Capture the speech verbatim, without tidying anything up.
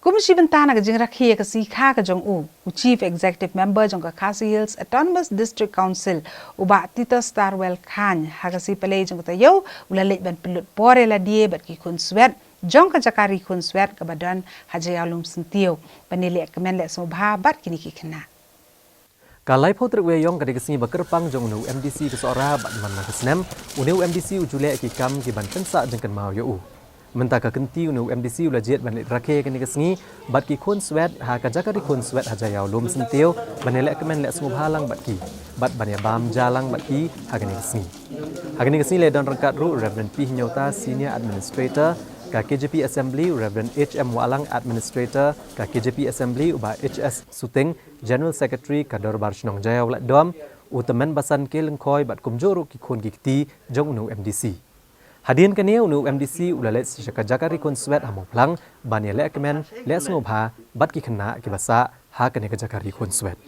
Kum shi bynta na ka jingrakhe ïa ka sngi kha ka jong u, u Chief Executive Member jong ka Khasi Hills Autonomous District Council, u Bah Titus Starwell Chyne, ha ka sngi Palei jong ka taïew, u la leit ban pynlut por ïa lade bad ki khun swet jong ka jaka ri khun swet kaba don ha Jaiaw Lumsyntiew, ban ïaleh kmen leh sngewbha bad kine ki khynnah. Ka laiphew tarik Wei Ïong ka dei ka sngi ba kyrpang jong une u M D C ka Sohra bad man la ka snem, une u M D C u ju leh ki kam ki ban pynsah jingkynmaw ïa u. Mynta ka kynti une u M D C u la jied ban leit rakhe kane ka sngi bad ki khun swet ha ka jaka ri khun swet ha Jaiaw Lumsyntiew, ban ïaleh kmen leh sngewbha lang bad ki bad ban ïabam ja lang bad ki ha kane ka sngi. Ha kane ka sngi la don ryngkat ruh u Reverend P Hynñiewta, Senior Administrator ka K J P Assembly, u Reverend H M Wahlang, Administrator ka K J P Assembly, u Bah H S Suting, General Secretary ka Dorbar Shnong Jaiaw Laitdom, u Tymmen Basan K Lyngkhoi bad kumjuh ruh ki khun ki kti jong une u M D C. Hadien kane une u M D C u la leit sha ka jaka ri khun swet ha Mawphlang ban ïaleh kmen leh sngewbha bad ki khynnah kiba sah ha kane ka jaka ri khun swet.